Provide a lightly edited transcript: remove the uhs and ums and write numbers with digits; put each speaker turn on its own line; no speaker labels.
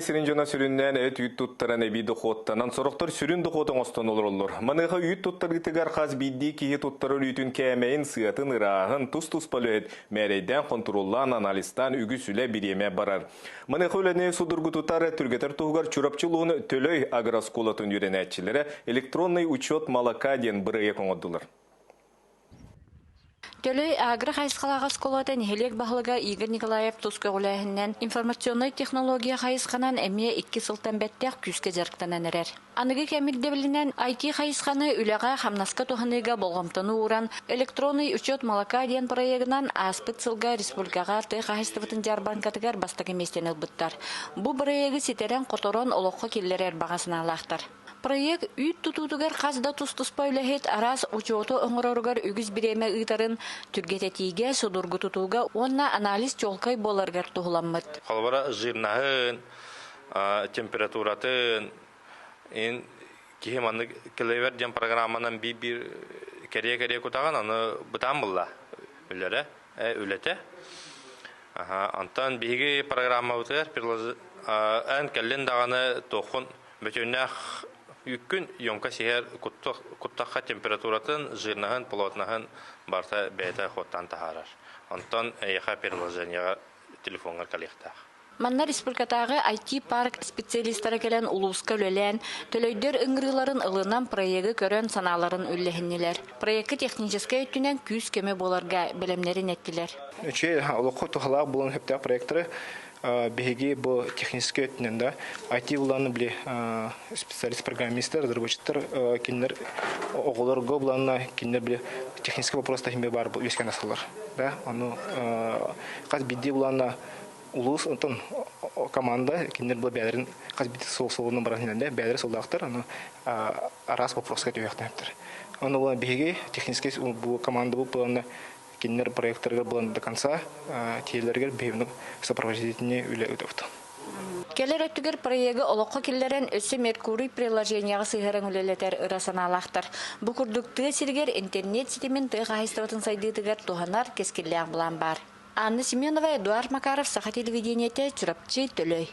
Сирин дьоно сүрүннээн эт-үүт туттаран эбии дохуоттанан, сорохтор сүрүн дохуот оҥостон олороллор. Маныаха үүт туттарыытыгар хас биирдии киһи туттарар үүтүн кээмэйин, сыатын, ырааһын, тус-туспа үлэһит мээрэйдээн, хонтуруоллаан, анализтаан үгүс үлэ, бириэмэ барар. Маныаха үлэни судургутутар, түргэтэр туһугар Чурапчы улууһун Төлөй агрооскуолатын үөрэнээччилэрэ электронный учет молока диэн бырайыак оҥордулар.
Төлөй агро хайысхалаах оскуолата нэһилиэк баһылыга Игорь Николаев тус көҕүлээһининэн информационнай технология хайысханан эмиэ икки сылтан бэттэх күүскэ дьарыктанан эрэр. Аныгы кэм ирдэбилинэн IT хайысханы үлэҕэ-хамнаска туһаныыга болҕомтону ууран «Электронный учет молока» диэн проегынан ааспыт сылга республикаҕа тыа хаһаайыстыбатын дьаарбаҥкатыгар бастакы миэстэни ылбыттар. Бу бырайыагы ситэрэн-хоторон олоххо киллэрэр баҕа санаалаахтар. Проект үүт тутуутугар хас да тус-туспа үлэһит араас учуоту оҥороругар үгүс бириэмэ ыытарын түргэтэтиигэ, судургутутууга уонна анализ чуолкай буоларыгар туһуламмыт.
Холобура, жирнаһын, температуратын, ин киһи маннык клевер диэн программанан биир-биир кэрийэ-кэрийэ кутаҕын, аны бытаан булла үлэрэ, үлэтэ. Онтон биһиги программабытыгар эн кэллин даҕаны туоххун Бөтүөннээх үүккүн ёмка сиһэр куттахха температуратын, жирнаһын, плотнаһын барыта бэйэтэ хуоттаан таһаарар. Онтон эйиэхэ приложениеҕа телефоҥҥар кэлиэхтээх.
Манна республикатааҕы IT-парк специалистара кэлэн улууска үлэлээн, төлөйдөр ыҥырыыларын ылынан проегы көрөн санааларын үллэһиннилэр. Проекка техническэй өттүнэн күүс-көмө буоларга бэлэмнэрин эттилэр.
Үчүгэй олоххо туһалаах буолан сөптөөх проекторы биһиги бу техническэй өттүнэн да IT булааны били специалист программистар, разработчиктар кинилэр оҕолорго булаанна кинилэр били технический вопрос тахимбе бар үөскэн асылар да ону хас биирдии булаанна улуус онтон команда кинилэр бу бээлэрин хас биирдии суол суолунан баран иһэллэр бээлэрэ суоллаахтар ону араас вопроска түһүөхтээхтэр ону булан биһиги технический бу команда бу булаанна кинилэр проекттарыгар булан до конца тиэлэригэр биһигини сопровождительный үлэ ыытабыт.
Кэлэр өттүгэр проегы олоххо киллэрэн өссө Меркурий приложениеҕа сыһыаран үлэлэтэр ыра санаалаахтар. Бу курдук тыа сиригэр интернет ситимин тыа хаһаайыстыбатын сайдыытыгар туһанар кэскиллээх былаан баар. Анна Семенова, Эдуард Макаров, Саха телевидениетэ, Чурапчы, Төлөй.